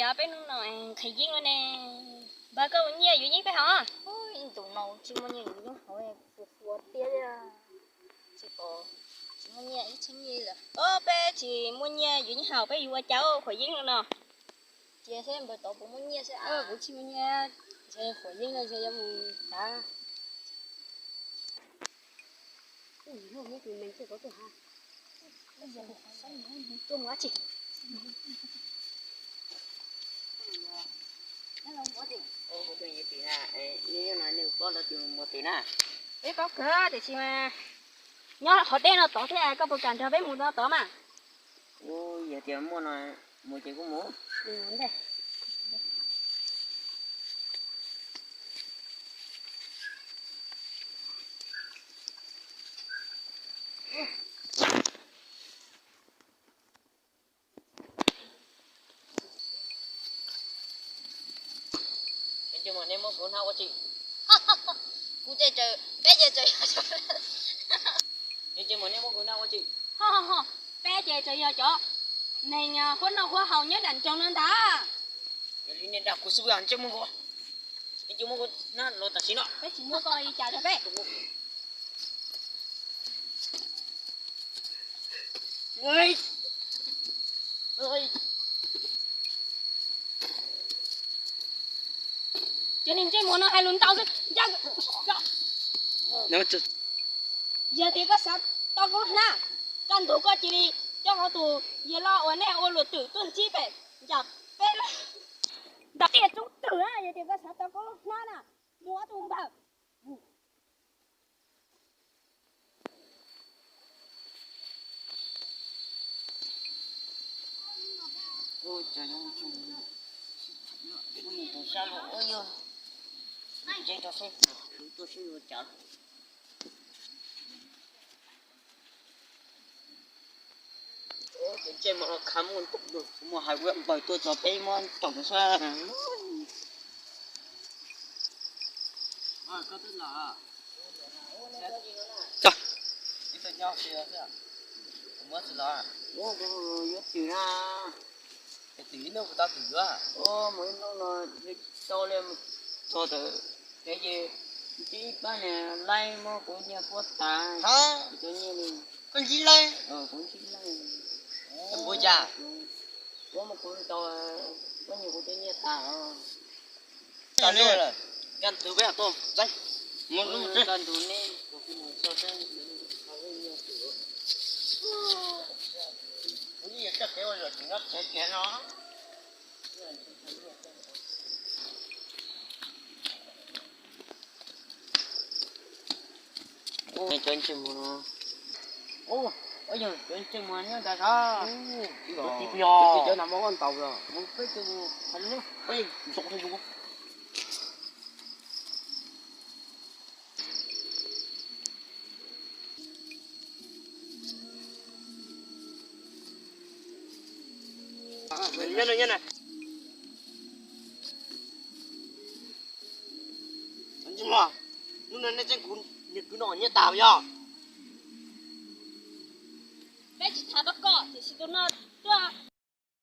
Cov peb hnub no nqhis yeeb lawm ne. Npawg, koj muaj nyiaj yuav yeeb peb haus? Ib ntus no tsis muaj nyiaj yuav yeeb haus, fuav fuav tiag li. Tsis pom, tsis muaj nyiaj ib txhiab nyiaj li lawm. Peb tsis muaj nyiaj yuav yeeb haus, peb yuav ua cas khuam yeeb no no? Cia seb npawg tod puas muaj nyiaj seb. Kuv tsis muaj nyiaj, ntshe khuam yeeb no ntshe yuav mus tav. Peb paub kawg tiam sis mas nyob qhov deb no tod thiab, koj puas kam nrog peb mus no tod mas? Yog tias muaj no mus ces kuv mus. Ntsej muag, nej muab kuv hnab ua tsi? Kuv ces tsaws, peb ces tsaws. Ntsej muag, nej muab kuv hnab ua tsi? Peb ces tsaws yog cov neeg huab noj huab haus nyob nram nroog no ntag. Yog li nej dag kuv xwb os ntsej muag nkaus. Nej cia muab kuv hnab los tam sim no. Peb tsis muab koj li cas rau peb. Cov neeg ntsej muag no hais lus ntau xwb. Yog tias koj xav tau kuv hnab, kaj ntug koj cia li coj ob tug yawg loj uas nej ua luam twm tuaj ntsib pem nram peb lub ntawm tiaj roob twg na. Yog tias koj xav tau kuv hnab na, mus ob tug npawg. Ces ntsej muag no khav muaj ntuj, mus hais kuv npawg tuaj txog peb muab tom xwb. Yuav twm na, es twm ib hnub kuv tau twm yuav. Mus ib hnub no yuav tsis tau li, txog tawm kev ces ntsib ib pab niag laib muab kuv nyiag fuab tas, tsis tau nyiaj li. Koj ntsib laib? Kuv ntsib laib. Npaum cas? Kuv muab kuv ntaus, kuv nyiag kuv cov nyiaj tas. Kaj ntug peb tuaj txeeb, kaj ntug neb kuv mus txog seb. Kuv yeej yog txoj kev ua luam tseem nyob txawv kiag no. Cov ntsej muag no, yog cov ntsej muag nyob ntawd sav. Cov no muab koj ntaus los mus peb cov mus hais lus. Hnub no nej txeeb kuv niag kwv no nyiaj tas yog? Peb tsis tham tau koj tiam sis tus no tuaj